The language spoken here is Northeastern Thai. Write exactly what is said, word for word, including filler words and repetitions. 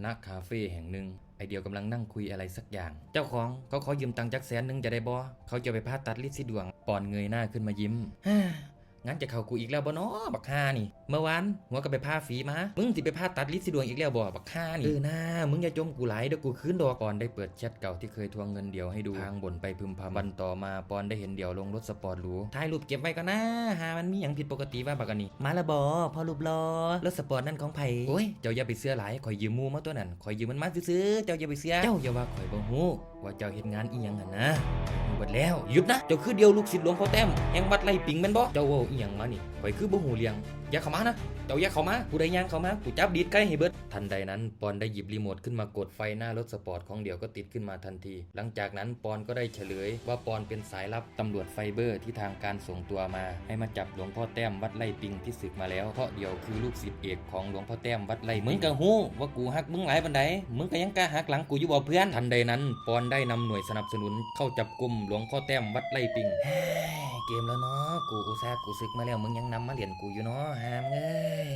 ณคาเฟ่แห่งหนึ่ง ไอเดียวกำลังนั่งคุยอะไรสักอย่าง เจ้าของ เขาขอยืมตังค์จักแสนหนึ่งจะได้บ่ เขาจะไปผ่าตัดลิดสีดวง ปอนเงยหน้าขึ้นมายิ้ม ฮ่า งานจะเข้ากูอีกแล้วบ่น้อบักห่านี่ เมื่อวานหัวก็ไปผ่าฝีมา มึงสิไปผ่าตัดลิดสีดวงอีกแล้วบ่บักห่านี่ เออหน้า มึงอย่าจมกูหลาย เดี๋ยวกูคืนดอก ปอนได้เปิดแชทเก่าที่เคยทวงเงินเดี่ยวให้ดู พลางบ่นไปพึมพำ วันต่อมาปอนได้เห็นเดี่ยวลงรถสปอร์ตหรู ถ่ายรูปเก็บไว้ก่อนนะ หามันมีหยังผิดปกติว่าบักอันนี้ มาละบ่ พ่อรูปหล่อ รถสปอร์ตนั่นของไผ โอ้ย เจ้าอย่าไปเชื่อหลาย ข่อยยืมหมู่มาตัวนั้น ข่อยยืมมันมาซื่อๆ เจ้าอย่าไปเชื่อ เจ้าอย่าว่าข่อยบ่ฮู้ ว่าเจ้าเฮ็ดงานอีหยังหั่นนะ เบิดแล้ว หยุดนะ เจ้าคือเดี่ยวลูกศิษย์หลวงพ่อแต้ม แห่งวัดไร่ปิงแม่นบ่ เจ้าเว้าอีหยังมานี่ ข่อยคือบ่ฮู้เรื่อง อย่าเข้ามานะ เจ้าอย่าเข้ามา ผู้ใดย่างเข้ามา กูจับดีดไก่ให้เบิด ทันใดนั้น ปอนได้หยิบรีโมทขึ้นมากด ไฟหน้ารถสปอร์ตของเดี่ยวก็ติดขึ้นมาทันที หลังจากนั้นปอนก็ได้เฉลยว่าปอนเป็นสายลับตำรวจไฟเบอร์ที่ทางการส่งตัวมา ให้มาจับหลวงพ่อแต้มวัดไร่ปิงที่สึกมาแล้ว เพราะเดี่ยวคือลูกศิษย์เอกของหลวงพ่อแต้มวัดไร่ปิง มึงก็ฮู้ว่ากูฮักมึงหลายปานใด มึงก็ยังกล้าหักหลังกูอยู่บ่เพื่อน ทันใดนั้นปอนได้นำหน่วยสนับสนุนเข้าจับกุมหลวงพ่อแต้มวัดไร่ปิง เกมแล้วเนาะ กูอุตส่าห์กูสึกมาแล้ว มึงยังนำมาเล่นกูอยู่เนาะ หามเอ้ย